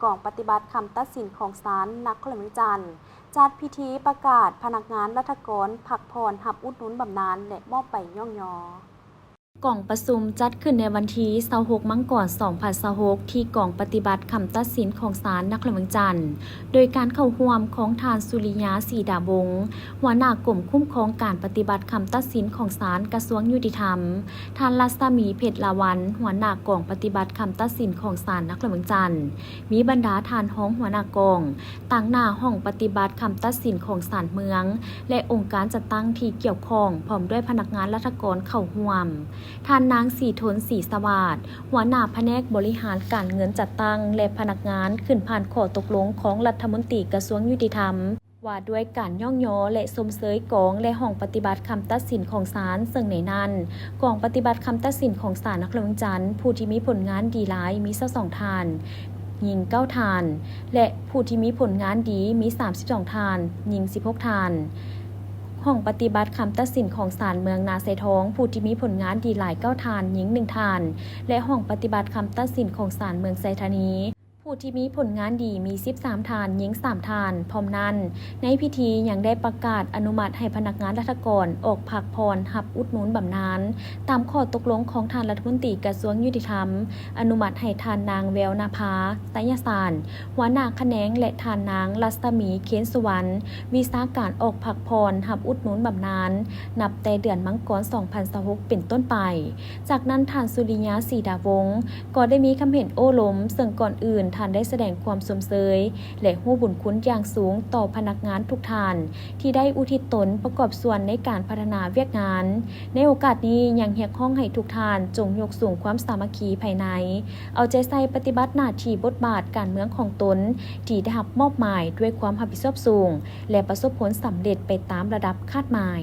ກອງປະຕິບັດຄຳຕັດສິນຂອງສານນະຄອນຫຼວງວຽງຈັນ ຈັດພິທີປະກາດພະນັກງານລັດຖະກອນພັກຜ່ອນຮັບອຸດໜູນບຳນານ ແລະ ມອບໃບຍ້ອງຍໍ. ກອງປະຊຸມຈັດຂຶ້ນໃນວັນທີຊາວຫົກ ມັງກອນ ສອງພັນຊາວຫົກ ທີ່ກອງປະຕິບັດຄຳຕັດສິນຂອງສານນະຄອນຫຼວງວຽງຈັນ ໂດຍການເຂົ້າຮ່ວມຂອງທ່ານ ສຸລິຍາ ສີດາວົງ ຫົວໜ້າກົມຄຸ້ມຄອງການປະຕິບັດຄຳຕັດສິນຂອງສານກະຊວງຍຸຕິທຳ, ທ່ານ ລັດສະໝີ ເພັດລາວັນ ຫົວໜ້າກອງປະຕິບັດຄຳຕັດສິນຂອງສານນະຄອນຫຼວງວຽງຈັນ, ມີບັນດາທ່ານຮອງຫົວໜ້າກອງ, ຕາງໜ້າຫ້ອງປະຕິບັດຄຳຕັດສິນຂອງສານເມືອງ ແລະ ອົງການຈັດຕັ້ງທີ່ກ່ຽວຂ້ອງ ພ້ອມດ້ວຍພະນັກງານລັດຖະກອນເຂົ້າຮ່ວມ. ທ່ານນາງ ສີທົນ ສີສະຫວາດ ຫົວໜ້າພະແນກບໍລິຫານການເງິນຈັດຕັ້ງ ແລະ ພະນັກງານ ຂຶ້ນຜ່ານຂໍ້ຕົກລົງຂອງລັດຖະມົນຕີກະຊວງຍຸຕິທຳ ວ່າດ້ວຍການຍ້ອງຍໍ ແລະ ຊົມເຊີຍກອງ ແລະ ຫ້ອງປະຕິບັດຄຳຕັດສິນຂອງສານ, ເຊິ່ງໃນນັ້ນ ກອງປະຕິບັດຄຳຕັດສິນຂອງສານນະຄອນຫຼວງວຽງຈັນ ຜູ້ທີ່ມີຜົນງານດີຫຼາຍມີຊາວສອງທ່ານ, ຍິງເກົ້າທ່ານ ແລະ ຜູ້ທີ່ມີຜົນງານດີມີສາມສິບສອງທ່ານ, ຍິງສິບຫົກທ່ານ. ຫ້ອງປະຕິບັດຄຳຕັດສິນຂອງສານເມືອງນາຊາຍທອງ ຜູ້ທີ່ມີຜົນງານດີຫຼາຍເກົ້າທ່ານ, ຍິງໜຶ່ງທ່ານ ແລະ ຫ້ອງປະຕິບັດຄຳຕັດສິນຂອງສານເມືອງໄຊທານີ ຜູ້ທີ່ມີຜົນງານດີມີສິບສາມທ່ານ, ຍິງສາມທ່ານ. ພ້ອມນັ້ນ, ໃນພິທີຍັງໄດ້ປະກາດອະນຸມັດໃຫ້ພະນັກງານລັດຖະກອນອອກພັກຜ່ອນຮັບອຸດໜູນບຳນານ ຕາມຂໍ້ຕົກລົງຂອງທ່ານລັດຖະມົນຕີກະຊວງຍຸຕິທຳ, ອະນຸມັດໃຫ້ທ່ານນາງ ແວວນະພາ ໄຊຍະສານ ຫົວໜ້າຂະແໜງ ແລະ ທ່ານນາງ ລັດສະໝີ ເຄນສຸວັນ ວິຊາການອອກພັກຜ່ອນຮັບອຸດໜູນບຳນານ ນັບແຕ່ເດືອນມັງກອນ ສອງພັນຊາວຫົກ ເປັນຕົ້ນໄປ. ຈາກນັ້ນ ທ່ານ ສຸລິຍາ ສີດາວົງ ກໍໄດ້ມີຄຳເຫັນໂອ້ລົມ, ເຊິ່ງກ່ອນອື່ນທ່ານໄດ້ສະແດງຄວາມຊົມເຊີຍ ແລະ ຮູ້ບຸນຄຸນຢ່າງສູງຕໍ່ພະນັກງານທຸກທ່ານ ທີ່ໄດ້ອຸທິດຕົນປະກອບສ່ວນໃນການພັດທະນາວຽກງານ. ໃນໂອກາດນີ້ຍັງຮຽກຮ້ອງໃຫ້ທຸກທ່ານຈົ່ງຍົກສູງຄວາມສາມັກຄີພາຍໃນ, ເອົາໃຈໃສ່ປະຕິບັດໜ້າທີ່ບົດບາດການເມືອງຂອງຕົນທີ່ໄດ້ຮັບມອບໝາຍດ້ວຍຄວາມຮັບຜິດຊອບສູງ ແລະ ປະສົບຜົນສຳເລັດໄປຕາມລະດັບຄາດໝາຍ.